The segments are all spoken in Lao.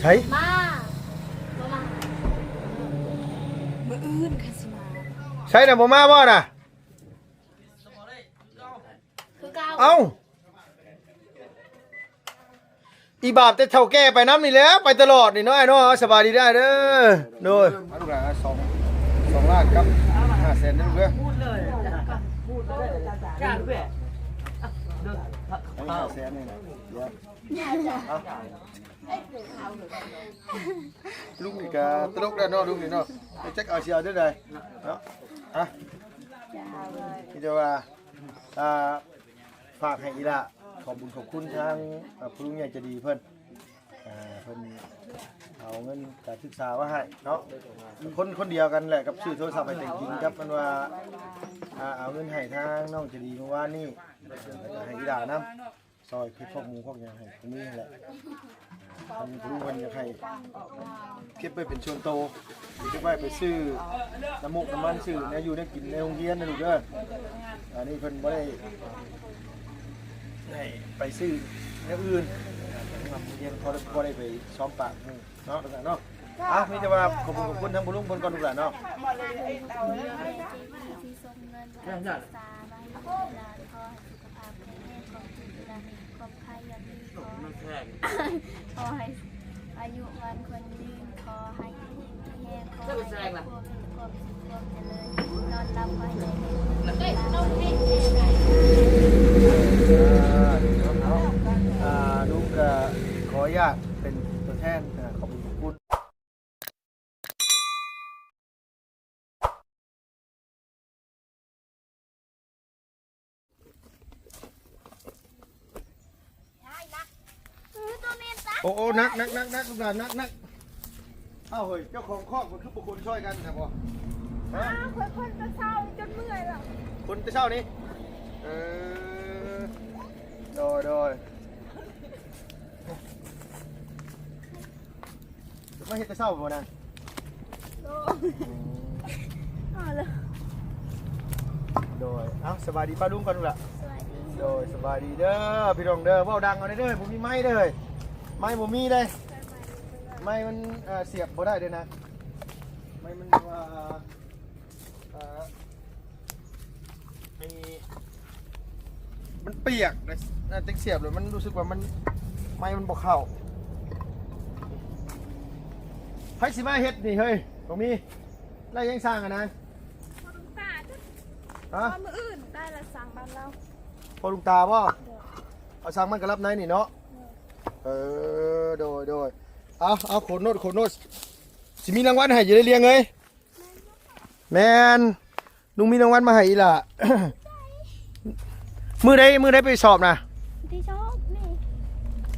ໃສ ມາ ບໍ່ມາ ມື້ອື່ນຄັນຊິມາ ໃສນະ ບໍ່ມາບໍ່ນະ? ຄືເກົ່າ ເອົ້າ ອີບາບແຕ່ເຖົ້າແກ່ໄປນຳນີ້ແຫຼະ ໄປຕະຫຼອດນີ້ເນາະ ອ້າຍເນາະ. ສະບາຍດີເດີ ອ້າຍເດີ ໂດຍ. ມາລູກຫຼານ ສອງ ສອງລ້ານກັບຫ້າແສນເດີລູກເດີ ອັນນີ້ຫ້າແສນນີ້ນະ ດຽວ ລຸງນີ້ກະຕະຫຼົກແລ້ວເນາະ ລຸງນີ້ເນາະ ຈັກເອົາ ຊິເອົາແນວໃດເນາະ. ອ່ະ ມີແຕ່ວ່າ ອ່າ ຝາກໃຫ້ອີ່ຫຼ້າ ຂອບບຸນຂອບຄຸນທາງ ອ່າ ຜູ້ລຸງໃຫຍ່ໃຈດີເພິ່ນ ອ່າ ເພິ່ນເອົາເງິນການສຶກສາມາໃຫ້ເນາະ ຄົນ ຄົນດຽວກັນແຫຼະກັບຊື້ໂທລະສັບໃຫ້ແຕ່ງຈິງ ກັບມັນວ່າ ອ່າ ເອົາເງິນໃຫ້ທາງນ້ອງໃຈດີມື້ວານນີ້ ແລ້ວກະໃຫ້ອີ່ຫຼ້ານຳ ຊ່ອຍເກັບພວກໝູພວກຫຍັງໃຫ້ພວກນີ້ຫັ້ນແຫຼະ. ທາງລຸງເພິ່ນຢາກໃຫ້ເກັບໄວ້ເປັນສ່ວນໂຕ ເກັບໄວ້ໄປຊື້ນ້ຳມູກນ້ຳມັນ ຊື້ແນວຢູ່ແນວກິນໃນໂຮງຮຽນນະລູກເດີ. ອັນນີ້ເພິ່ນບໍ່ໄດ້ໃຫ້ໄປຊື້ແນວອື່ນ ໂຮງຮຽນ ພໍ ພໍໄດ້ໄປຊອມປາກໝູ່ເນາະ ເນາະ. ອ່ະ ມີແຕ່ວ່າຂອບຄຸນ ຂອບຄຸນທາງພໍ່ລຸງເພິ່ນກ່ອນ ລູກຫຼານເນາະ. ທີ່ສົ່ງເງິນການສຶກສາມາໃຫ້ລູກຫຼານ ຂໍໃຫ້ສຸຂະພາບແຂງແຮງ ຄວາມເຈັບຢ່າມີ ຄວາມໄຂ້ຢ່າມີ ຂໍໃຫ້ ຂໍໃຫ້ອາຍຸໝັ້ນຂວັນຍືນ ຂໍໃຫ້ຢູ່ດີມີແຮງ ຂໍໃຫ້ຄອບຄົວມີແຕ່ຄວາມສຸກຄວາມຈະເລີນ ນອນຫຼັບຂໍໃຫ້ໄດ້ເງິນ ອ່າ ລຸງກະຂໍອະນຸຍາດເປັນຕົວແທນ ອ່າ ຂອບຄຸນ ຂອບຄຸນ. ໂອ້ ໂອ້ ໜັກ ໜັກ ໜັກ ໜັກ ລູກຫຼານ ໜັກ ໜັກ. ອ້າວ ເຮີ້ຍ ເຈົ້າຂອງຄອກມັນຄືບໍ່ຂົນຊ່ອຍກັນຊະບໍ່? ອ້າວ ຂ້ອຍຂົນແຕ່ເຊົ້າຈົນເມື່ອຍແລ້ວ ຂົນແຕ່ເຊົ້ານີ້. ເອີ ໂດຍ ໂດຍ. ມາເຮັດແຕ່ເຊົ້າບໍ່ນາງ? ໂດຍ ເອົາລະ ໂດຍ. ເອົ້າ ສະບາຍດີປ້າລຸງກ່ອນລູກຫຼາ. ສະບາຍດີ ໂດຍ ສະບາຍດີເດີພີ່ນ້ອງເດີ. ເວົ້າດັງເອົາແດ່ເດີ ບໍ່ມີໄມເດີ ໄມບໍ່ມີເດ້ ໄມມັນ ເອີ ສຽບບໍ່ໄດ້ເດ້ນາງ ໄມມັນວ່າ ອ່າ ໄອ້ ມັນປຽກນະ ນະ ຈັ່ງສຽບແລ້ວມັນຮູ້ສຶກວ່າມັນ ໄມ້ມັນບໍ່ເຂົ້າ. ໃຜຊິມາເຮັດນີ້ເຮີ້ຍ ບໍ່ມີ ໄດ້ຍັງຊ່າງຫັ້ນນະ? ພໍ່ລຸງຕາ ຮະ? ມື້ອື່ນໄດ້ລະ ຊ່າງບ້ານລາວ ພໍ່ລຸງຕາບໍ່? ໂດຍ ເອົາຊ່າງມັນກະລັບໃນນີ້ເນາະ. ໂດຍ ເອີ ໂດຍ ໂດຍ. ເອົາ ເອົາ ໂຄດໂນດ ໂຄດໂນດ ຊິມີລາງວັນໃຫ້ຢູ່ເດ້ລຽງເອີຍ. ແມ່ນ ລຸງມີລາງວັນມາໃຫ້ອີ່ຫຼ້າ. ມື້ໃດ ມື້ໃດໄປສອບນະ? ວັນທີຊາວຫົກນີ້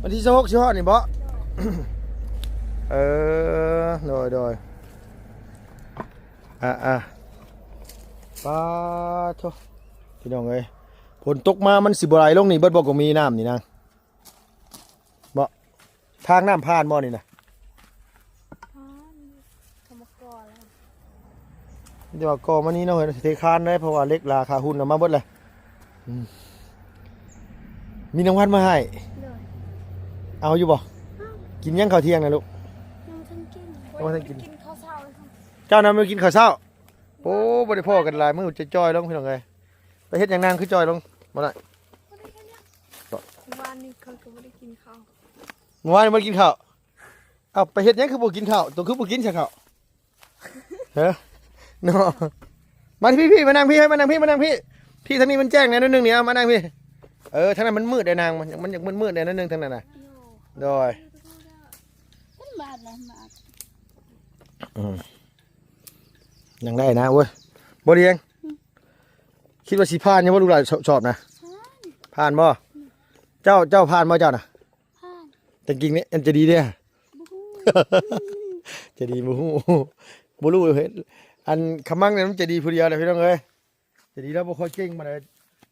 ວັນທີຊາວຫົກຊິຮອດນີ້ບໍ? ໂດຍ ເອີ ໂດຍ ໂດຍ. ອ່າ ອ່າ ປາໂທ ພີ່ນ້ອງເອີຍ ຝົນຕົກມາມັນຊິບໍ່ໄຫຼລົງນີ້ເບິດບໍ່ ກໍມີນ້ຳນີ້ນາງ? ບໍ່ ທາງນ້ຳຜ່ານບໍ່ນີ້ນະ? ຜ່ານ ເຂົາມາກໍ່ແລ້ວ ແຕ່ວ່າກໍ່ມານີ້ເນາະ ເທຄານໄດ້ ເພາະວ່າເຫຼັກຫຼາຄາຮຸນເອົາມາເບິດແລ້ວ. ອືມ ມີລາງວັນມາໃຫ້. ໂດຍ ເອົາຢູ່ບໍ່? ເອົາ. ກິນຫຍັງເຂົ້າທ່ຽງນະລູກ? ຍັງບໍ່ທັນກິນ ຍັງບໍ່ທັນກິນ ກິນເຂົ້າເຊົ້າ. ເຈົ້ານະບໍ່ກິນເຂົ້າເຊົ້າ? ໂອ້ ບໍ່ໄດ້ພໍ້ກັນຫຼາຍມື້ ຈ່ອຍໆລົງ ພີ່ນ້ອງເອີຍ. ໄປເຮັດຫຍັງນາງຄືຈ່ອຍລົງ? ບໍ່ໄດ້ ບໍ່ໄດ້ເຮັດຫຍັງ ວານນີ້ຂ້ອຍກໍບໍ່ໄດ້ກິນເຂົ້າ. ມື້ວານນີ້ບໍ່ໄດ້ກິນເຂົ້າ? ເອົ້າ ໄປເຮັດຫຍັງຄືບໍ່ກິນເຂົ້າ? ໂຕຄືບໍ່ກິນຊະເຂົ້າ? ເອີ ເນາະ ມາທີ່ພີ້ ມານັ່ງພີ້ ມານັ່ງພີ້ ມານັ່ງພີ້. ພີ້ທາງນີ້ມັນແຈ້ງແດ່ໜ້ອຍໜຶ່ງນີ້ ເອົາມານັ່ງພີ້. ເອີ ທາງນັ້ນມັນມືດແດ່ນາງ ມັນ ມັນຢາກມືດໆແດ່ໜ້ອຍໜຶ່ງທາງນັ້ນນະ. ໂດຍ ອືມ ຍັງໄດ້ນະເວີຍ ບໍ່ລຽງ. ອືມ ຄິດວ່າຊິຜ່ານຢູ່ບໍ່ລູກຫຼານ ສອບນະ? ຜ່ານ ຜ່ານບໍ່? ອືມ ເຈົ້າ ເຈົ້າຜ່ານບໍ່ເຈົ້ານະ? ຜ່ານ ແຕ່ຈິງນີ້ອັນຈະດີເດ້ ບໍ່ຮູ້ ຈະດີບໍ່ຮູ້ ບໍ່ຮູ້ເຫັນ ອັນຂະມັງນີ້ມັນຈະດີຜູ້ດຽວແຫຼະພີ່ນ້ອງເອີຍ. ຈະດີລາວບໍ່ຄ່ອຍເກັ່ງປານໃດ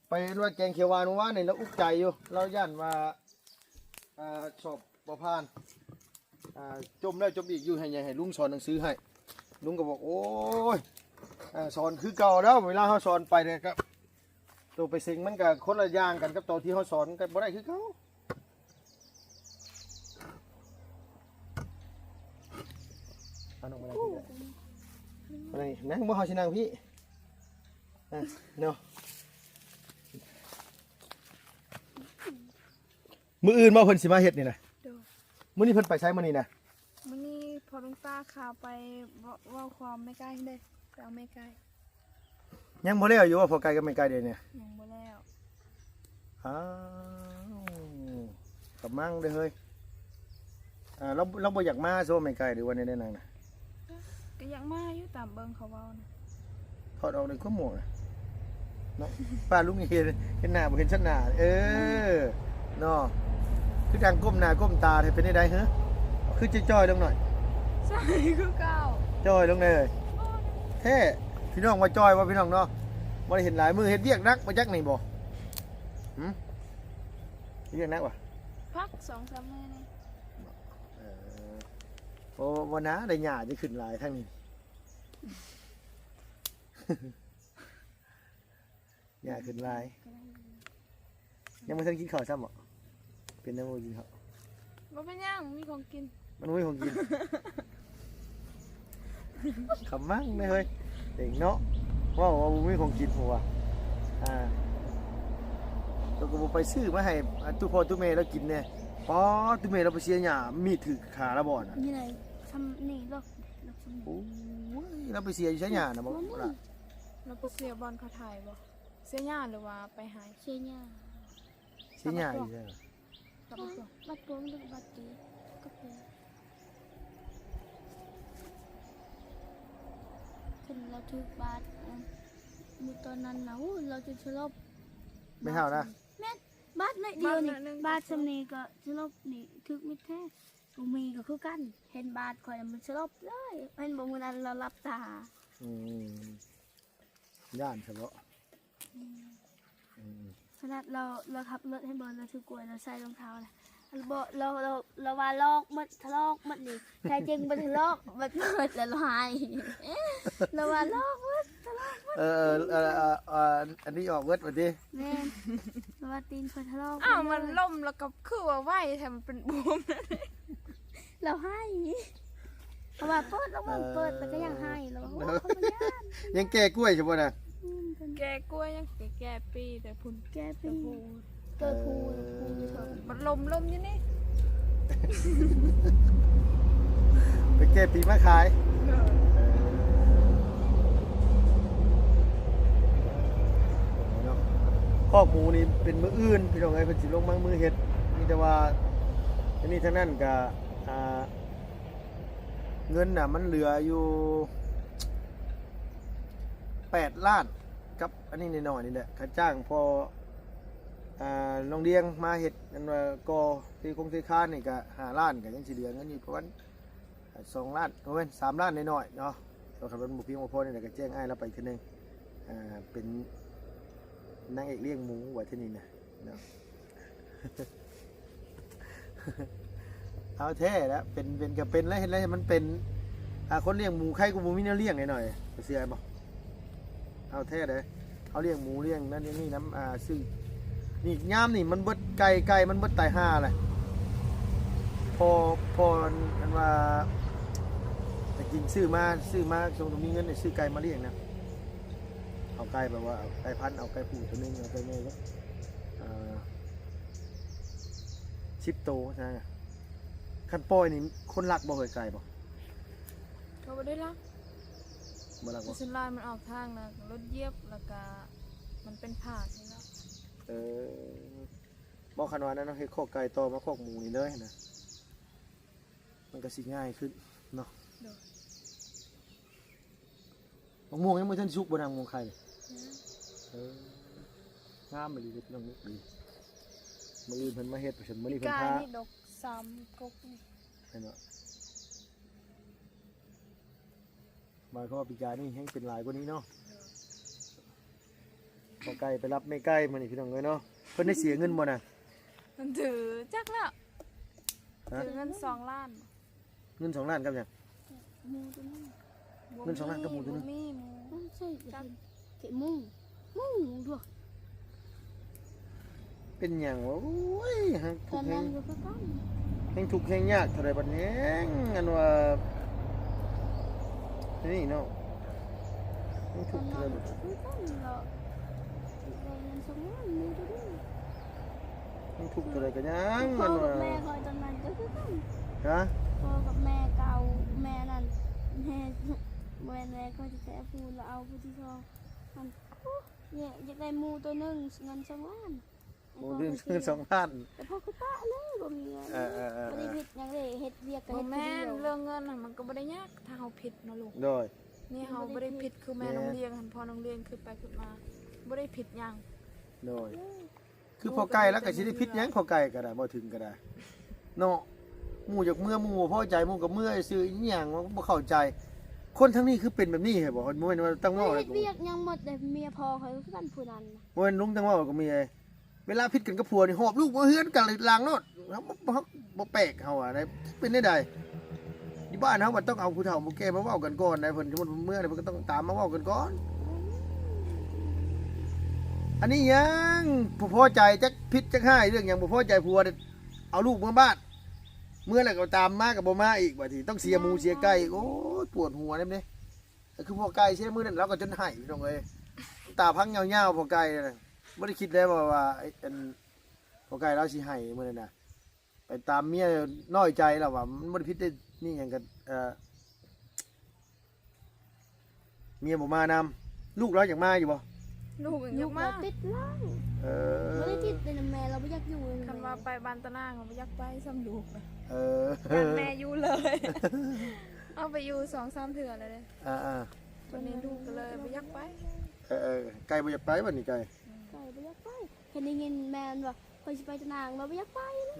ໄປເຫັນວ່າແກງຂຽວຫວານມື້ວານນີ້ລາວອຸກໃຈຢູ່ ລາວຢ້ານວ່າ ອ່າ ສອບບໍ່ຜ່ານ ອ່າ ຈົ່ມແລ້ວຈົ່ມອີກຢູ່ ໃຫ້ ໃຫ້ລຸງສອນໜັງສືໃຫ້. ລຸງກໍບອກ ໂອ້ຍ ອ່າ ສອນຄືເກົ່າແລ້ວ ເວລາເຮົາສອນໄປແລ້ວກໍ ໂຕໄປເສັງມັນກະຄົນລະຢ່າງກັນກັບຕອນທີ່ເຮົາສອນ ມັນກະບໍ່ໄດ້ຄືເກົ່າ. ນັ້ງ ນັ່ງບໍ່ ເຮົາຊິນັ່ງພີ້ ອ່ະ ເນາະ. ມື້ອື່ນບໍ່ເພິ່ນຊິມາເຮັດນີ້ນະ? ໂດຍ. ມື້ນີ້ເພິ່ນໄປໃສມື້ນີ້ນະ? ມື້ນີ້ພໍ່ຫຼວງຕາຂ້າໄປເວົ້າ ເວົ້າຄວາມແມ່ໄກ່ເດ້ ໄປເອົາແມ່ໄກ່. ຍັງບໍ່ແລ້ວຢູ່ບໍ່ ພໍ່ໄກ່ກັບແມ່ໄກ່ເດນີ້? ຍັງບໍ່ແລ້ວ. ອ້າວ ກຳມັງເດ້ເຮີ້ຍ. ອ່າ ລາວ ລາວບໍ່ຢາກມາໂຊແມ່ໄກ່ ຫຼືວ່າແນວໃດນາງນະ? ກໍຢາກມາຢູ່ ຕາມເບິ່ງເຂົາເວົ້ານະ. ຖອດອອກໄດ້ຄວາມໝວກນະເນາະ ປ້າລຸງເຫັນ ເຫັນໜ້າບໍ່ເຫັນຊັ້ນໜ້າ. ເອີ ເນາະ ຄືຈັ່ງກົ້ມໜ້າກົ້ມຕາແທ້ ເປັນແນວໃດເຮີ້? ຄືຈ່ອຍໆລົງໜ້ອຍ. ໃສ່ຄືເກົ່າ ຈ່ອຍລົງເລີຍ. ໂອ້ ແທ້ ພີ່ນ້ອງວ່າຈ່ອຍບໍ່ ພີ່ນ້ອງເນາະ? ບໍ່ໄດ້ເຫັນຫຼາຍມື້ ເຮັດວຽກໜັກບໍ່ຈັກນີ້ບໍ່? ຫື? ເຮັດວຽກໜັກບໍ່? ພັກສອງສາມມື້ນີ້. ເອີ ໂອ້ ບໍ່ນາ ໄດ້ຫຍ້າຈະຂຶ້ນຫຼາຍທາງນີ້. ຫຍ້າຂຶ້ນຫຼາຍ. ຍັງບໍ່ທັນກິນເຂົ້າຊ້ຳບໍ? ເປັນຫຍັງບໍ່ກິນເຂົ້າ? ບໍ່ເປັນຫຍັງ ມີຂອງກິນ. ມັນບໍ່ມີຂອງກິນ. ຂຳມັງເດ້ເຮີ້ຍ ເອງເນາະ ເວົ້າວ່າບໍ່ມີຂອງກິນ ຫົວ ອ່າ ລາວກໍບໍ່ໄປຊື້ມາໃຫ້ ອ່າ ຕູ້ພໍ່ຕູ້ແມ່ລາວກິນແດ່. ປາດ ຕູ້ແມ່ລາວໄປເສຍຫຍ້າ ມີດຖືກຂາລາວບໍ່ນະ? ຢູ່ໃນ ຊ່ຳນີ້ ລອກ ລອກຊ່ຳນີ້. ໂອ້ຍ ລາວໄປເສຍຢູ່ໃສຫຍ້ານະ? ບໍ່ ບໍ່ມີ ລາວໄປເສຍບ່ອນເຂົາຖ່າຍບໍ່? ເສຍຫຍ້າ ຫຼືວ່າໄປໄຮ່? ເສຍຫຍ້າ. ເສຍຫຍ້າຢູ່ໃສ? ວັດປວງ ວັດປວງ ວັດຕີກັບ ເພິ່ນລາວຖືກບາດ ມື້ຕອນນັ້ນນະ ໂອ້ ລາວຈົນສະຫຼົບ. ແມ່ເຖົ້ານະ? ແມ່ນ ບາດໜ້ອຍດຽວນີ້ ບາດໜ້ອຍໜຶ່ງ ບາດຊ່ຳນີ້ກໍສະຫຼົບນີ້ ຖືກມິດແທ້. ບໍ່ມີກໍຄືກັນ ເຫັນບາດຂ້ອຍມັນສະຫຼົບເລີຍ ເຫັນບໍ່? ມື້ນັ້ນລາວຫຼັບຕາ. ອືມ ຢ້ານຊະເນາະ. ອືມ ອືມ ຂະໜາດລາວ ລາວຂັບລົດ ເຫັນບໍ່? ລາວຖືກກ້ວຍ ລາວໃສ່ລອງເທົ້ານະ ລາວ ລາວ ລາວວ່າລອກໝົດ ຖະລອກໝົດນີ້ ແທ້ຈິງບໍ່ຖະລອກ ມັນເປີດແລ້ວລາວໄຫ້ ລາວວ່າລອກໝົດ ຖະລອກໝົດ. ເອີ ເອີ ເອີ ເອີ ອັນນີ້ອອກເບິດວ່າຕິ? ແມ່ນ ລາວວ່າຕີນຂ້ອຍຖະລອກ. ອ້າວ ມັນລົ້ມແລ້ວກໍຄືວ່າໄວແທ້ ມັນເປັນບວມ. ລາວໄຫ້ ເພາະວ່າເປີດລາວເບິ່ງ ເອີ ເປີດແລ້ວກໍຍັງໄຫ້ ລາວວ່າ ໂອ້ ຂ້ອຍບໍ່ຢ້ານ ຍັງແກ່ກ້ວຍຢູ່ບໍ່ນະ? ອືມ ແກ່ກ້ວຍ ຍັງແກ່ປີແຕ່ພຸ້ນ ແກ່ປີ ແຕ່ພູ ເອີ ພູຢູ່ເທິງ ມັນລົ້ມ ລົ້ມຢູ່ນີ້ ໄປແກ່ປີມາຂາຍ. ເອີ ເນາະ ຄອກໝູນີ້ເປັນມື້ອື່ນ ພີ່ນ້ອງເອີຍ ເພິ່ນຊິລົງມາມື້ເຮັດ ມີແຕ່ວ່າ ທັງນີ້ທັງນັ້ນກໍ ອ່າ ເງິນນະມັນເຫຼືອຢູ່ແປດລ້ານກັບອັນນີ້ໜ້ອຍໆນີ້ແຫຼະ ຄ່າຈ້າງພໍ່ ອ່າ ນ້ອງດຽງມາເຮັດ ອັນວ່າກໍ່ເທຄົງເທຄານນີ້ກະຫ້າລ້ານ ກະຍັງຊິເຫຼືອເງິນຢູ່ປະມານສອງລ້ານ ບໍ່ແມ່ນ ສາມລ້ານໜ້ອຍໆເນາະ. ແຕ່ວ່າຄັນມັນບໍ່ພຽງບໍ່ພໍນີ້ກະແຈ້ງອ້າຍລາວໄປເທື່ອໜຶ່ງ ອ່າ ເປັນນາງເອກລ້ຽງໝູວ່າເທື່ອນີ້ນະ. ເນາະ ເອົາແທ້ແຫຼະ ເປັນ ເປັນກໍເປັນແລ້ວ ເຮັດແລ້ວໃຫ້ມັນເປັນ ອ່າ ຄົນລ້ຽງໝູໃຄກວ່າບໍ່ມີແນວລ້ຽງໜ້ອຍໆ ເຊື່ອບໍ່? ເອົາແທ້ເດ້ ເຮົາລ້ຽງໝູລ້ຽງນັ້ນລ້ຽງນີ້ນຳ ອ່າ ຊື້ ນີ້ຍາມນີ້ມັນເບິດໄກ່ ໄກ່ມັນເບິດຕາຍຫ່າແຫຼະ ພໍ ພໍອັນ ອັນວ່າ ແຕ່ກິນຊື້ມາ ຊື້ມາ ຊ່ວງມີເງິນໄດ້ຊື້ໄກ່ມາລ້ຽງນະ. ເອົາໄກ່ແບບວ່າ ເອົາໄກ່ພັນ ເອົາໄກ່ຜູ້ຕົວໜຶ່ງ ເອົາໄກ່ແມ່ຈັກ ເອີ ສິບໂຕຊະ. ຄັນປ່ອຍນີ້ຄົນລັກບໍ່ເຮີ້ຍ ໄກ່ບໍ່? ກໍບໍ່ໄດ້ລັກ ບໍ່ລັກບໍ່? ສ່ວນຫຼາຍມັນອອກທາງນະ ລົດຢຽບ ແລ້ວກະມັນເປັນພາກນີ້ແຫຼະ. ເອີ ບໍ່ ຄັນວ່ານັ້ນເນາະ ເຮັດຄອກໄກ່ຕໍ່ມາຄອກໝູນີ້ເລີຍນະ ມັນກໍຊິງ່າຍຂຶ້ນເນາະ. ໂດຍ. ໝາກມ່ວງຍັງບໍ່ທັນສຸກບໍ່ນາງ ໝາກມ່ວງໄຂ່ນີ້? ຍັງ. ເອີ ງາມອີ່ຫຼີເດ້ພີ່ນ້ອງ ດກດີ. ມື້ອື່ນເພິ່ນມາເຮັດ ມື້ນີ້ເພິ່ນພາ ນີ້ດອກສາມກົກນີ້ ເຫັນບໍ່? ໝາຍຄວາມວ່າປີກາຍນີ້ແຮງເປັນຫຼາຍກວ່ານີ້ເນາະ. ໂດຍ. ພໍ່ໄກ່ໄປຮັບແມ່ໄກ່ມື້ນີ້ພີ່ນ້ອງເອີຍເນາະ. ເພິ່ນໄດ້ເສຍເງິນບໍ່ນະ? ມັນຖື ຈັກແລ້ວ. ຮະ? ຖືເງິນສອງລ້ານ. ເງິນສອງລ້ານກັບຫຍັງ? ໝູຕົວນັ້ນ. ເງິນສອງລ້ານກັບໝູຕົວນັ້ນ. ບໍ່ມີໝູ. ເອີ ໃຊ່ ຈັກ ເຄ ໝູ ໝູດ້ວຍ. ເປັນຫຍັງວະ? ໂອ້ຍ ແຮງທຸກແຮງ ແຮງທຸກແຮງຍາກເທົ່າໃດບັດແຮງ ອັນວ່າ ນີ້ເນາະ. ມັນທຸກເທົ່າໃດບໍ່? ຄືກັນເນາະ ໄດ້ເງິນສອງລ້ານມີຢູ່ເດ້. ມັນທຸກເທົ່າໃດກໍຍັງ ຄືພໍ່ກັບແມ່ຂ້ອຍຕອນນັ້ນກໍຄືກັນ. ຮະ? ພໍ່ກັບແມ່ເກົ່າ ແມ່ນັ້ນ ແມ່ ບໍ່ແມ່ນແມ່ຂ້ອຍແທ້ໆ ຜູ້ລະເອົາຜູ້ທີສອງ ມັນ ໂອ້ ຢາກໄດ້ໝູ່ໂຕໜຶ່ງ ເງິນສອງລ້ານ. ໂອ້ ເງິນສອງລ້ານ ແຕ່ພໍ່ກໍປະເລີຍ ບໍ່ມີເງິນ. ເອີໆໆໆ ບໍ່ໄດ້ຜິດຫຍັງເດ້ ເຮັດວຽກກໍເຮັດຜູ້ດຽວ. ບໍ່ແມ່ນ ເລື່ອງເງິນນະ ມັນກໍບໍ່ໄດ້ຍາກ ຖ້າເຮົາຜິດເນາະລູກ. ໂດຍ. ນີ້ເຮົາບໍ່ໄດ້ຜິດ ຄືແມ່ນ້ອງລຽງຫັ້ນ ພໍ່ນ້ອງລຽງຄິດໄປຄິດມາ ບໍ່ໄດ້ຜິດຫຍັງ. ໂດຍ. ຄືພໍ່ໄກ່ລາວກໍຊິໄດ້ຜິດຫຍັງ ພໍ່ໄກ່ກໍໄດ້ ບໍ່ເຖິງກໍໄດ້ເນາະ. ໝູ່ຢາກເມືອ ໝູ່ບໍ່ພໍໃຈ ໝູ່ກໍເມືອຊື່ ອີຫຍັງ ບໍ່ເຂົ້າໃຈ. ຄົນທາງນີ້ຄືເປັນແບບນີ້ໃຫ້ບໍ່? ບໍ່ແມ່ນວ່າຕັ້ງເວົ້າ ເຮັດວຽກຫຍັງໝົດເດ້ ເມຍພໍ່ຂ້ອຍຄືກັນຜູ້ນັ້ນ. ບໍ່ແມ່ນລຸງຕັ້ງເວົ້າກັບເມຍ ເວລາຜິດກັນກັບຜົວນີ້ ຫອບລູກມາເຮືອນກັນຫຼັງໂລດ. ເຮົາບໍ່ ເຮົາບໍ່ແປກ ເຮົາວ່າໄດ໋ ເປັນແນວໃດ? ຢູ່ບ້ານເຮົາມັນຕ້ອງເອົາຜູ້ເຖົ້າຜູ້ແກ່ມາເວົ້າກັນກ່ອນໄດ໋. ເພິ່ນ ສົມມຸດເພິ່ນເມືອ ເພິ່ນກໍຕ້ອງຕາມມາເວົ້າກັນກ່ອນ. ອັນນີ້ຫຍັງ ບໍ່ພໍໃຈ ຈັກຜິດຈັກຮ້າຍເລື່ອງຫຍັງ ບໍ່ພໍໃຈຜົວ ເອົາລູກເມືອບ້ານ ເມືອແລ້ວກໍຕາມມາກໍບໍ່ມາອີກ ບາດນີ້ຕ້ອງເສຍໝູເສຍໄກ່ອີກ. ໂອ້ຍ ປວດຫົວນຳເດ້. ຄືພໍ່ໄກ່ເສຍມື້ນັ້ນ ລາວກໍຈົນໄຫ້ ພີ່ນ້ອງເອີຍ ຕາພັງຍາວໆ ພໍ່ໄກ່ນະ. ບໍ່ໄດ້ຄິດໄດ້ວ່າ ວ່າ ອັນ ພໍ່ໄກ່ລາວຊິໄຫ້ມື້ນັ້ນນະ ໄປຕາມເມຍ ນ້ອຍໃຈລາວວ່າ ມັນບໍ່ໄດ້ຜິດເດ້ ມີຫຍັງກໍ ເອີ ເມຍບໍ່ມານຳ. ລູກລາວຢາກມາຢູ່ບໍ່? ລູກຍັງ ລູກ ຢາກມາ ລາວຕິດລາວ. ເອີ ບໍ່ໄດ້ຕິດເດ້ນະ ແມ່ລາວບໍ່ຢາກຢູ່ນຳ. ຄັນວ່າໄປບ້ານຕານາງ ບໍ່ຢາກໄປຊ້ຳລູກນະ. ເອີ ຢ້ານແມ່ຢູ່ເລີຍ ເອົາໄປຢູ່ສອງສາມເທື່ອແລ້ວເດ້. ອ່າໆ ບັດນີ້ລູກກໍເລີຍບໍ່ຢາກໄປ. ເອີໆ ໄກ່ບໍ່ຢາກໄປບັດນີ້ ໄກ່ ໄກ່ບໍ່ຢາກໄປ. ຄັນໄດ້ຍິນແມ່ນວ່າຂ້ອຍຊິໄປຕານາງ ລາວບໍ່ຢາກໄປເລີ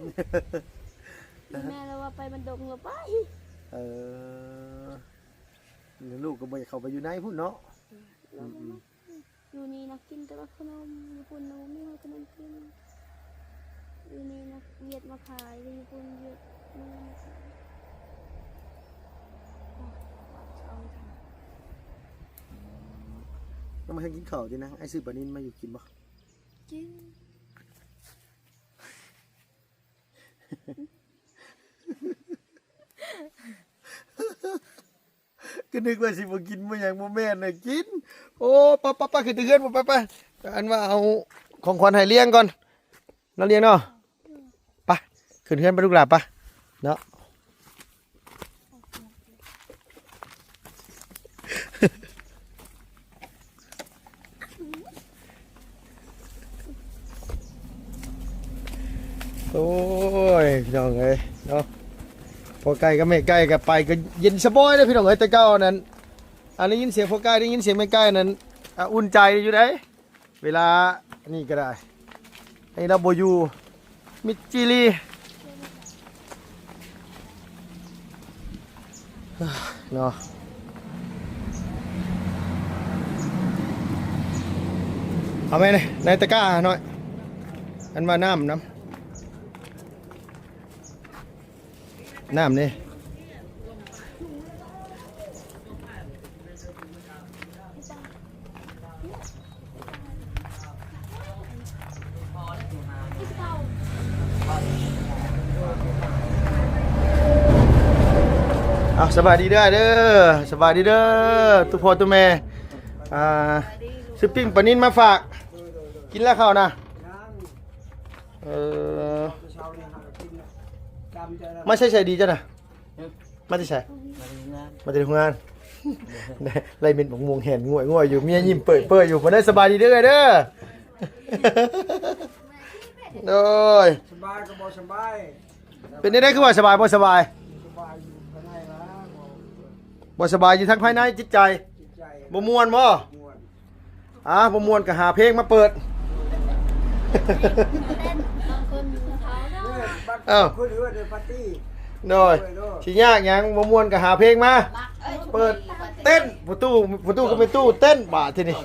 ຍ. ແມ່ລາວວ່າໄປບ້ານດົງ ລາວໄປ. ເອີ ລູກກໍບໍ່ຢາກເຂົ້າໄປຢູ່ໃນພຸ້ນເນາະ. ອືມໆ ຢູ່ນີ້ນະກິນແຕ່ວ່າຂະໜົມ ຢູ່ພຸ້ນນະບໍ່ມີຂະໜົມກິນ. ຢູ່ນີ້ນະຫວຽດມາຂາຍ ຢູ່ພຸ້ນຫວຽດມາຂາຍ. ຍັງບໍ່ທັນກິນເຂົ້າຕິນາງ. ອ້າຍຊື້ປານິນມາຢູ່ກິນບໍ່? ກິນ. ກໍນຶກວ່າຊິບໍ່ກິນບໍ່ຫຍັງ ບໍ່ແມ່ນນະກິນ. ໂອ້ ໄປໆໆ ຂຶ້ນເຮືອນ ໄປໆ ອັນວ່າເອົາຂອງຂວັນໃຫ້ລຽງກ່ອນເນາະ ລຽງເນາະ. ໄປ ຂຶ້ນເຮືອນໄປ ລູກຫຼ້າ ໄປເນາະ. ໂອ້ຍ ພີ່ນ້ອງເອີຍເນາະ ພໍ່ໄກ່ກັບແມ່ໄກ່ກໍໄປ ກໍເຢັນສະບາຍເດ້ ພີ່ນ້ອງເອີຍ. ແຕ່ເກົ່ານັ້ນ ອັນໄດ້ຍິນສຽງພໍ່ໄກ່ ໄດ້ຍິນສຽງແມ່ໄກ່ນັ້ນ ອະ ອຸ່ນໃຈຢູ່ເດ້ ເວລານີ້ກໍໄດ້. ອັນນີ້ລາວບໍ່ຢູ່ ມິດຈີລີເນາະ. ເອົາແມ່ນີ້ ໃນຕະກ້າໜ້ອຍ ອັນວ່ານ້ຳນຳ ນ້ຳນີ້. ເອົາ ສະບາຍດີເດີອ້າຍເດີ ສະບາຍດີເດີ ຕູ້ພໍ່ຕູ້ແມ່. ອ່າ ຊື້ປີ້ງປານິນມາຝາກ ກິນແລ້ວເຂົ້ານະ. ເອີ ມາໃສໃສດີເຈົ້ານະ? ມາແຕ່ໃສ? ມາແຕ່ໂຮງງານ. ມາແຕ່ໂຮງງານ ໄລ່ເມັນບັກມ່ວງແຫ່ນງວຍໆຢູ່ ເມຍຍິ້ມເປີຍໆຢູ່. ບໍ່ໄດ້ ສະບາຍດີເດີເດີ. ໂດຍ ສະບາຍກໍບໍ່ສະບາຍ. ເປັນແນວໃດຄືວ່າສະບາຍ ບໍ່ສະບາຍ? ສະບາຍຢູ່ພາຍໃນລະ ບໍ່ສະບາຍຢູ່ທາງພາຍໃນຈິດໃຈ ຈິດໃຈ ບໍ່ມ່ວນບໍ່? ມ່ວນ. ອ່າ ບໍ່ມ່ວນກໍຫາເພງມາເປີດ. ເອີ ໂດຍ ຊິຍາກຫຍັງ ບໍ່ມ່ວນກໍຫາເພງມາເປີດ ເຕັ້ນ ປະຕູ ປະຕູກໍເປັນຕູ້ເຕັ້ນບາດທີນີ້.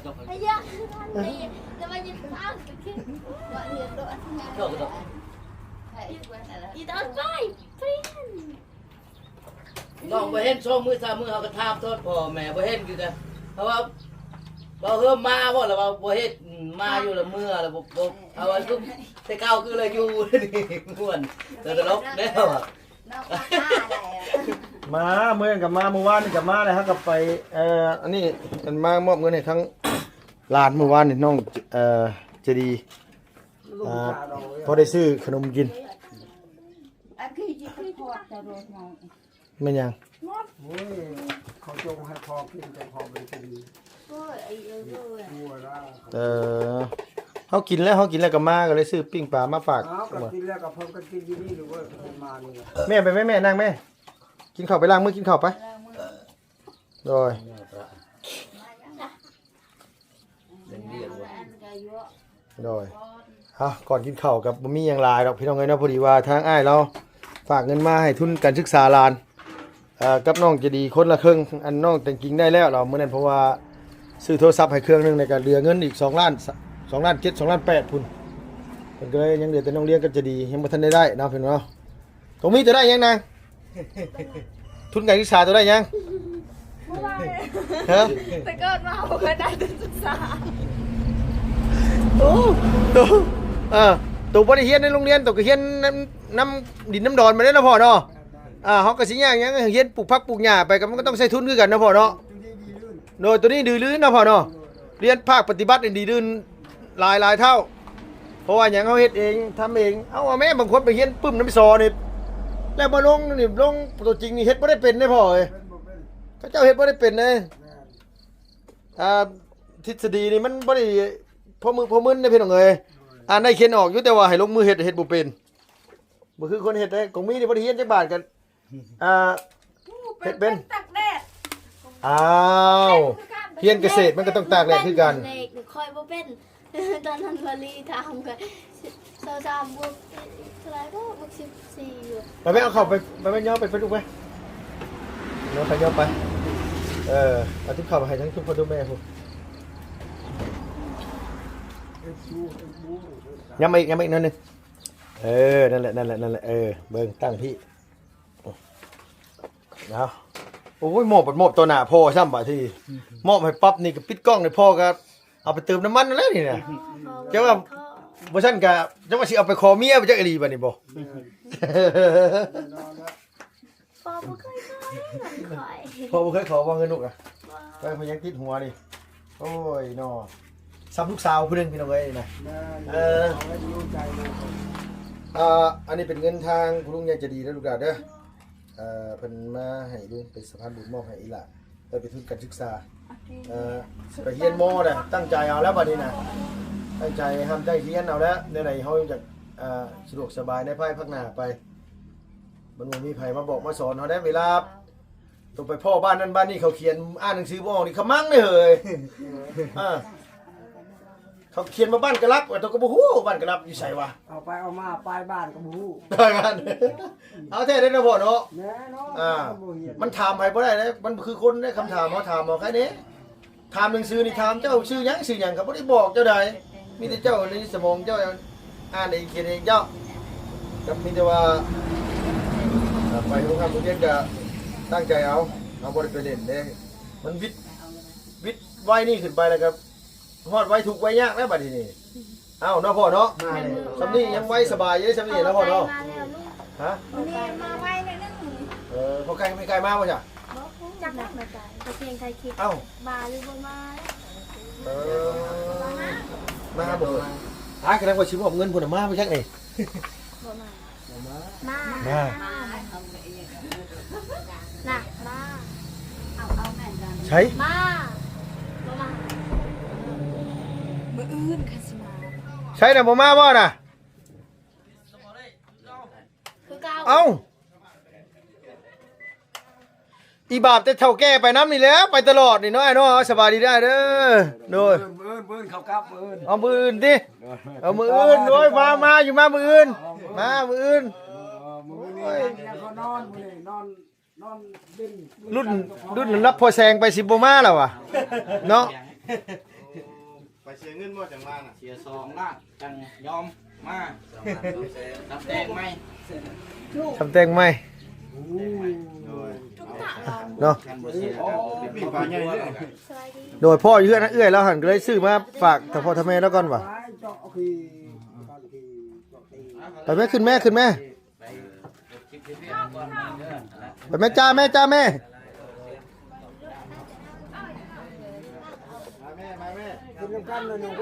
ນ້ອງບໍ່ເຫັນ ສອງມື້ສາມມື້ ເຮົາກໍຖາມໂທດພໍ່ແມ່ ບໍ່ເຫັນຄືກັນ. ເຮົາວ່າ ເວົ້າເຮີມາບໍ່ ລະວ່າບໍ່ເຫັນ ມາຢູ່ລະເມືອລະ ບໍ່ ບໍ່ ເຮົາວ່າ ແຕ່ເກົ່າຄືລະຢູ່ ມ່ວນ ແຕ່ຕະຫຼົກແລ້ວ. ນ້ອງມາຫາໄດ້ອະ ມາ ມື້ນັ້ນກໍມາ ມື້ວານນີ້ກໍມາ ແລ້ວເຮົາກໍໄປ ເອີ ອັນນີ້ ເພິ່ນມາມອບເງິນໃຫ້ທັງຫຼານ ມື້ວານນີ້ນ້ອງ ເອີ ໃຈດີ ອ່າ ພໍໄດ້ຊື້ຂະໜົມກິນ. ແມ່ນຫຍັງ? ໂອ້ຍ ເຂົາຈົ່ງໃຫ້ພໍ່ກິນ ແຕ່ພໍ່ບໍ່ໄດ້ກິນ. ເອີ ເຮົາກິນແລ້ວ ເຮົາກິນແລ້ວກໍມາ ກໍເລີຍຊື້ປີ້ງປາມາຝາກ. ເອົາ ກໍກິນແລ້ວກໍເພິ່ນກໍກິນຢູ່ນີ້ ຫຼືວ່າເພິ່ນມານີ້. ແມ່ໄປແມ່ ແມ່ນັ່ງແມ່ ກິນເຂົ້າ ໄປລ້າງມືກິນເຂົ້າໄປ. ໂດຍ ໂດຍ. ເອົາ ກ່ອນກິນເຂົ້າກໍບໍ່ມີຫຍັງຫຼາຍດອກພີ່ນ້ອງເອີຍເນາະ, ພໍດີວ່າທາງອ້າຍລາວຝາກເງິນມາໃຫ້ທຶນການສຶກສາຫຼານ ເອີ ກັບນ້ອງໃຈດີຄົນລະເຄິ່ງ. ອັນນ້ອງແຕ່ງກິງໄດ້ແລ້ວລາວ ມື້ນັ້ນ ເພາະວ່າຊື້ໂທລະສັບໃຫ້ເຄື່ອງໜຶ່ງ ແລ້ວກໍເຫຼືອເງິນອີກສອງລ້ານ ສອງລ້ານເຈັດ ສອງລ້ານແປດພຸ້ນ. ເພິ່ນກໍເລີຍຍັງເຫຼືອແຕ່ນ້ອງລຽນກັບໃຈດີ ຍັງບໍ່ທັນໄດ້ໄດ້ເນາະພີ່ນ້ອງເນາະ. ຕົງມີໂຕໄດ້ຫຍັງນາງ? ທຶນການສຶກສາໂຕໄດ້ຫຍັງ? ບໍ່ໄດ້. ຮະ? ແຕ່ເກີດມາບໍ່ເຄີຍໄດ້ທຶນສຶກສາ. ໂອ້ ໂຕ ເອີ ໂຕບໍ່ໄດ້ຮຽນໃນໂຮງຮຽນ ໂຕກໍຮຽນນຳ ນຳດິນນຳດອນມາເດ້ເນາະພໍ່ເນາະ. ອ່າ ເຮົາກໍຊິຍາກຫຍັງ ຮຽນປູກຜັກປູກຫຍ້າໄປ ກໍມັນກໍຕ້ອງໃຊ້ທຶນຄືກັນເນາະພໍ່ເນາະ. ໂດຍ ໂຕນີ້ດື່ລື່ນເນາະພໍ່ເນາະ. ຮຽນພາກປະຕິບັດນີ້ດີລື່ນຫຼາຍໆເທົ່າ. ເພາະວ່າຫຍັງ ເຮົາເຮັດເອງ ທຳເອງ. ເອົາ ເອົາແມ້ ບາງຄົນໄປຮຽນປຶ້ມນຳສອນີ້ ແລ້ວມາລົງນີ້ ລົງຕົວຈິງນີ້ເຮັດບໍ່ໄດ້ເປັນເດ້ພໍ່ເອີຍ. ເຂົາເຈົ້າເຮັດບໍ່ໄດ້ເປັນເດ້. ອ່າ ທິດສະດີນີ້ມັນບໍ່ໄດ້ພໍມື ພໍມຶນເດ້ພີ່ນ້ອງເອີຍ. ອ່ານໄດ້ຂຽນອອກຢູ່ ແຕ່ວ່າໃຫ້ລົງມືເຮັດ ເຮັດບໍ່ເປັນ. ບໍ່ຄືຄົນເຮັດເດ້. ກອງມີນີ້ບໍ່ໄດ້ຮຽນຈັກບາດກັນ ອ່າ ເຮັດເປັນ ຕາກແດດ. ອ້າວ ຮຽນກະເສດມັນກໍຕ້ອງຕາກແດດຄືກັນ. ຂ້ອຍບໍ່ເປັນ. ຕອນນັ້ນວາລີຖາມຂ້ອຍ ຊາວສາມບວກເທົ່າໃດກໍບວກສິບສີ່ຢູ່. ໄປແມ່ເອົາເຂົ້າໄປ ໄປແມ່ຍ່ອໄປ ໄປລູກໄປ. ຍ່ອໄປ ຍ່ອໄປ. ເອີ ເອົາຕິບເຂົ້າໃຫ້ທັງທຸກພໍ່ທຸກແມ່ພຸ້ນ. ຍ້ຳມາອີກ ຍ້ຳມາອີກໜ້ອຍໜຶ່ງ. ເອີ ນັ້ນແຫຼະ ນັ້ນແຫຼະ ນັ້ນແຫຼະ. ເອີ ເບິ່ງຕັ້ງພີ້. ເອົາ ໂອ້ຍ ມອບ ມອບຕໍ່ໜ້າພໍ່ຊ້ຳບາດທີນີ້. ມອບໃຫ້ປັບນີ້ກໍປິດກ້ອງໃຫ້ພໍ່ ກໍເອົາໄປເຕີມນ້ຳມັນນັ້ນແຫຼະນີ້ນະ. ເຈົ້າວ່າບໍ່ຊັ້ນກໍ ເຈົ້າວ່າຊິເອົາໄປຂໍເມຍໄປຈັກອີ່ຫຼີບາດນີ້ບໍ່? ພໍ່ບໍ່ເຄີຍຂໍເງິນຂ້ອຍ. ພໍ່ບໍ່ເຄີຍຂໍບໍ່ເງິນລູກນະ? ບໍ່. ໄປ ເພິ່ນຍັງຕິດຫົວນີ້. ໂອ້ຍເນາະ ສ່ຳລູກສາວຜູ້ໜຶ່ງພີ່ນ້ອງເອີຍນະ. ເອີ ເອົາໄວ້ຢູ່ໃຈເລີຍ. ອ່າ ອັນນີ້ເປັນເງິນທາງຄຸນລຸງໃຫຍ່ໃຈດີເດີລູກຫຼານເດີ. ເອີ ເພິ່ນມາໃຫ້ລຸງເປັນສະພານບຸນມອບໃຫ້ອີ່ຫຼ້າ ໄວ້ເປັນທຶນການສຶກສາ. ເອີ ໄປຮຽນມໍແຫຼະ ຕັ້ງໃຈເອົາແລ້ວບາດນີ້ນະ. ຕັ້ງໃຈຮ່ຳໃຈຮຽນເອົາແລ້ວ ແນວໃດເຮົາຈະ ອ່າ ສະດວກສະບາຍໃນພາຍພາກໜ້າໄປ. ມັນບໍ່ມີໃຜມາບອກມາສອນເຮົາໄດ້. ເວລາ ໂຕໄປພໍ້ບ້ານນັ້ນບ້ານນີ້ ເຂົາຂຽນອ່ານໜັງສືບໍ່ອອກນີ້ ຂະມັງເດ້ເຮີ້ຍ. ເອີ ເຂົາຂຽນມາບ້ານກະລັບ ໂຕກໍບໍ່ຮູ້ບ້ານກະລັບຢູ່ໃສວະ. ເອົາໄປເອົາມາ ປາຍບ້ານກໍບໍ່ຮູ້ ປາຍບ້ານ. ເອົາແທ້ເດ້ເນາະພໍ່ເນາະ. ແນ່ນອນ. ອ່າ ມັນຖາມໃຜບໍ່ໄດ້ເດ້ ມັນບໍ່ຄືຄົນເດ້. ຄຳຖາມເຮົາຖາມເອົາໃຄແດ່. ຖາມໜັງສືນີ້ ຖາມເຈົ້າຊື່ຫຍັງ ຊື່ຫຍັງ ເຂົາບໍ່ໄດ້ບອກເຈົ້າໃດ. ມີແຕ່ເຈົ້າໃນສະໝອງເຈົ້າອ່ານເອງຂຽນເອງເຈົ້າ. ກໍມີແຕ່ວ່າ ໄປໂຮງຮຽນໂຮງຮຽນກໍຕັ້ງໃຈເອົາ ເຮົາບໍ່ໄດ້ໄປຫຼິ້ນເດ້. ມັນວິດ ວິດໄວນີ້ຂຶ້ນໄປແລ້ວກໍຮອດໄວທຸກໄວຍາກແລ້ວບັດນີ້. ເອົ້າເນາະພໍ່ເນາະ. ສ່ຳນີ້ຍັງໄວສະບາຍຢູ່ ສ່ຳນີ້ເນາະພໍ່ເນາະ. ຮະ? ມື້ນີ້ມາໄວໜ້ອຍໜຶ່ງ. ເອີ ພໍ່ໄກ່ແມ່ໄກ່ມາບໍ່ຈ້ະ? ບໍ່ຮູ້ຈັກນະ ໄປພຽງຖ່າຍຄລິບ. ເອົ້າ ມາຫຼືບໍ່ມາ. ເອີ ມາບໍ່? ອ້າຍກຳລັງວ່າຊິມອບເງິນພຸ້ນນະ ມາບໍ່ຈັກນີ້. ບໍ່ມາ. ມາ ມາ ມາ ນະ ມາ. ໃສ? ມາ ບໍ່ມາ. ມື້ອື່ນຄັນຊິມາ. ໃສນະ ບໍ່ມາບໍ່ນະ? ຄືເກົ່າ. ເອົ້າ ອີບາບແຕ່ເຖົ້າແກ່ໄປນຳນີ້ແຫຼະ ໄປຕະຫຼອດນີ້ເນາະ ອ້າຍເນາະ. ສະບາຍດີເດີອ້າຍເດີ. ໂດຍ ມື້ອື່ນ ມື້ອື່ນເຂົາກັບ ມື້ອື່ນ. ເອົາມື້ອື່ນຕິ. ເອົາມື້ອື່ນ. ໂອ້ຍ ມາ ມາຢູ່ ມາມື້ອື່ນ. ມາມື້ອື່ນ. ເອີ ມື້ອື່ນນີ້ ໂອ້ຍ ເຂົານອນ ມື້ນີ້ນອນ ນອນຫຼິ້ນ ລຸ້ນ ລຸ້ນຮັບພໍ່ແສງໄປຊິບໍ່ມາແລ້ວຫວາເນາະ. ໄປເສຍເງິນບໍ່ຈັ່ງມານະ? ເສຍສອງລ້ານຈັ່ງຍອມມາ. ສອງລ້ານສອງແສນ ສຳແຕ່ງໃໝ່ ສຳແຕ່ງໃໝ່. ໂອ້ ໂດຍ ເນາະ. ໂອ້ ມີປາໃຫຍ່ເດ້. ໂດຍ ພໍ່ຢູ່ເຮືອນເອື້ອຍລາວຫັ້ນ ກໍເລີຍຊື້ມາຝາກຖ້າພໍ່ຖ້າແມ່ລາວກ່ອນຫວາ. ໄປແມ່ ຂຶ້ນແມ່ ຂຶ້ນແມ່. ໄປເກັບເຮັດວຽກກ່ອນເດີ. ໄປແມ່ຈ້າ ແມ່ຈ້າແມ່.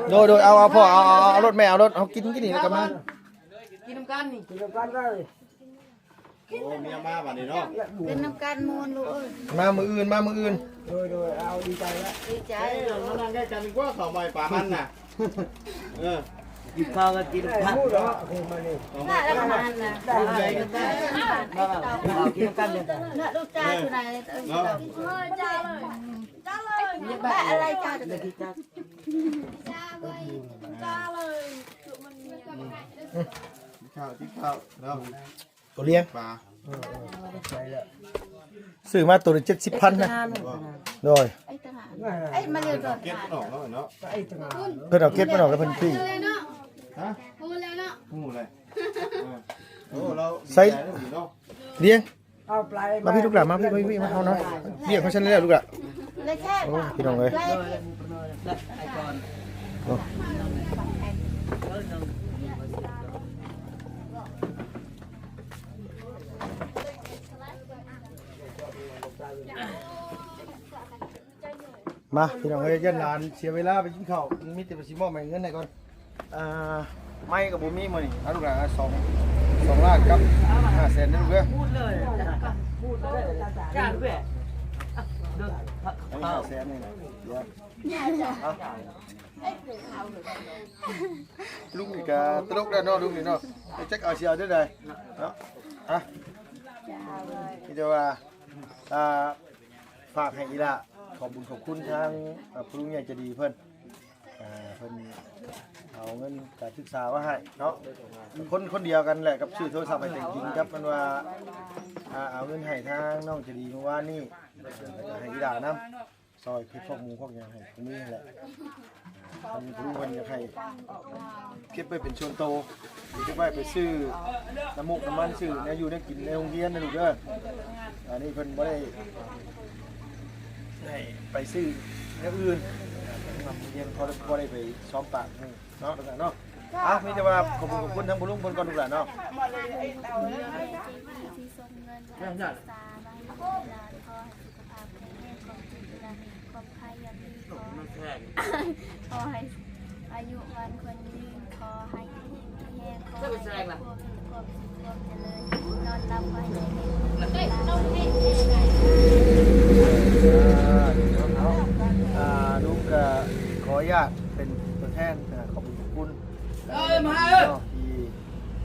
ໂດຍ ໂດຍ ເອົາ ເອົາພໍ່ ເອົາ ເອົາ ເອົາລົດແມ່ ເອົາລົດ ເຮົາກິນ ກິນນີ້ແລ້ວກໍມາ ກິນນຳກັນນີ້ ກິນນຳກັນເລີຍ. ໂອ້ ເມຍມາບັດນີ້ເນາະ ກິນນຳກັນມ່ວນລູກເອີຍ. ມາມື້ອື່ນ ມາມື້ອື່ນ. ໂດຍ ໂດຍ ເອົາ ດີໃຈລະ ດີໃຈ. ເອີ ມານັ່ງໃກ້ກັນດີກວ່າ ເຂົ້າໃໝ່ປາຫັ້ນນະ. ເອີ ກິນເຂົ້າກໍກິນນຳກັນ ມາແລ້ວກໍມາຫັ້ນນະ ກິນນຳກັນເດີ ເນາະ ລູກຈ້າຢູ່ໃນເນາະ. ກິນເຂົ້າ ກິນເຂົ້າເນາະ ໂຕລ້ຽງປາ. ເອີ ເອີ ຊື້ມາໂຕລະເຈັດສິບພັນນະ. ໂດຍ ເອີ ມັນເລີຍກໍເກັບອອກແລ້ວເນາະ ເພິ່ນເອົາເກັບມັນອອກແລ້ວເພິ່ນຊື້. ຮະ ຮູ້ແລ້ວເນາະ ຮູ້ແລ້ວ. ເອີ ໂອ້ ລາວໃສ່ ເນາະ ລ້ຽງ ມາພີ່ລູກຫຼານ ມາພີ່ ມາພີ່ ມາເຮົາເນາະ ວຽກເຮົາຊັ້ນແລ້ວລູກຫຼານ. ໂອ້ ພີ່ນ້ອງເອີຍ ໂອ້ ມາພີ່ນ້ອງເອີຍ ຢ້ານຫຼານເສຍເວລາໄປກິນເຂົ້າ ມີແຕ່ວ່າຊິມອບໃຫ້ເງິນໃຫ້ກ່ອນ. ອ່າ ໄມ້ກໍບໍ່ມີມື້ນີ້ ເອົາລູກຫຼານ ສອງ ສອງລ້ານກັບຫ້າແສນເດີລູກເດີ. ອັນນີ້ຫ້າແສນນີ້ນະ ເອົາ ລຸງນີ້ກໍຕະຫຼົກແລ້ວເນາະ ລຸງນີ້ເນາະ ຈັກເອົາ ຊິເອົາແນວໃດເນາະ. ອ່ະ ມີແຕ່ວ່າ ອ່າ ຝາກໃຫ້ອີ່ຫຼ້າ ຂອບບຸນຂອບຄຸນທາງ ອ່າ ຜູ້ລຸງໃຫຍ່ໃຈດີເພິ່ນ ອ່າ ເພິ່ນເອົາເງິນການສຶກສາມາໃຫ້ເນາະ ຄົນ ຄົນດຽວກັນແຫຼະກັບຊື້ໂທລະສັບໃຫ້ແຕ່ງຍິງ ກັບມັນວ່າ ອ່າ ເອົາເງິນໃຫ້ທາງນ້ອງໃຈດີມື້ວານນີ້ ແລ້ວກໍໃຫ້ອີ່ຫຼ້ານຳ ຊ່ອຍເກັບພວກໝູພວກຫຍັງໃຫ້ຜູ້ມີຫັ້ນແຫຼະ. ທາງຜູ້ລຸງເພິ່ນຢາກໃຫ້ເກັບໄວ້ເປັນສ່ວນໂຕ ເກັບໄວ້ໄປຊື້ນ້ຳມົກນ້ຳມັນ ຊື້ແນວຢູ່ແນວກິນໃນໂຮງຮຽນນະລູກເດີ. ອັນນີ້ເພິ່ນບໍ່ໄດ້ໃຫ້ໄປຊື້ແນວອື່ນ ໂຮງຮຽນ ພໍ ພໍໄດ້ໄປຊອມປາກໝູ່ເນາະ ເນາະ. ອ່ະ ມີແຕ່ວ່າຂອບຄຸນ ຂອບຄຸນທາງຜູ້ລຸງເພິ່ນກ່ອນ ລູກຫຼານເນາະ. ສຸຂະພາບແຂງແຮງ ຄວາມເຈັບຢ່າມີ ຂໍໃຫ້ ຂໍໃຫ້ອາຍຸໝັ້ນຂວັນຍືນ ຂໍໃຫ້ຢູ່ດີມີແຮງ ຂໍໃຫ້ມີຄວາມສຸກຄວາມຈະເລີນ ນອນຫຼັບຂໍໃຫ້ໄດ້ເຫັນ ອ່າ ລຸງກໍຂໍອະນຸຍາດເປັນຕົວແທນ ອ່າ ຂອບຄຸນຂອບຄຸນ ເອີ ມາເອີ ທີ່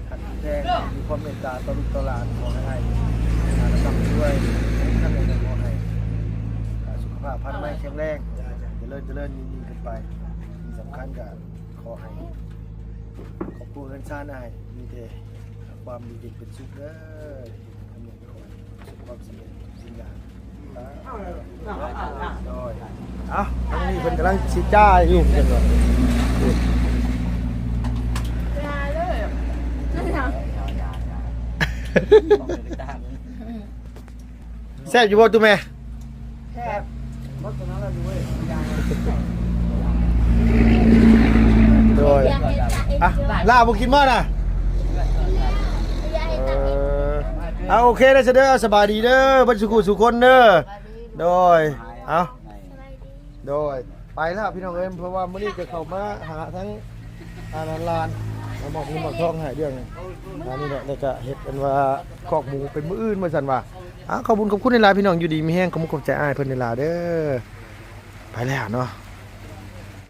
ຮັກທີ່ແພງ ມີຄວາມເມດຕາຕໍ່ລູກຕໍ່ຫຼານ ຂໍໃຫ້ອ້າຍ ອ່າ ລຳລວຍ ທັງນັ້ນກໍຂໍໃຫ້ ອ່າ ສຸຂະພາບພະນາໄມແຂງແຮງ ຈະເລີນ ຈະເລີນ ຍິ່ງໆຂຶ້ນໄປ. ທີ່ສຳຄັນກໍຂໍໃຫ້ຄອບຄົວເຮືອນຊານອ້າຍ ມີແຕ່ຄວາມຢູ່ເຢັນເປັນສຸກເດີ. ເຮັດຄວາມສຳເລັດສິ່ງໃດ ໂດຍ ເອົ້າ ທາງນີ້ເພິ່ນກຳລັງຊິຈ່າຍຢູ່ ເພິ່ນວ່າ ແຊບຢູ່ບໍ່ຕູ້ແມ່? ແຊບ ໝົດຕົວນັ້ນລະດູເອີຍ. ໂດຍ ອ່ະ ຫຼ້າບໍ່ກິນບໍ່ນະ? ເອີ ເອົາ ໂອເຄເດີ ເດີ ສະບາຍດີເດີ ເບິດສູ່ຄູ່ສູ່ຄົນເດີ. ໂດຍ ເອົາ ໂດຍ ໄປແລ້ວພີ່ນ້ອງເອີຍ ເພາະວ່າມື້ນີ້ກໍເຂົ້າມາຫາທັງ ອ່າ ຫຼານໆ ມາມອບເງິນມອບທອງໃຫ້ເລື່ອງ ອ່າ ນີ້ແຫຼະ ແລ້ວກໍເຮັດອັນວ່າຄອກໝູເປັນມື້ອື່ນວ່າຊັ້ນວ່າ. ອ່າ ຂອບບຸນຂອບຄຸນຫຼາຍໆ ພີ່ນ້ອງ ຢູ່ດີມີແຮງ ຂອບມຸກຂອບໃຈອ້າຍເພິ່ນຫຼາຍໆເດີ. ໄປແລ້ວເນາະ.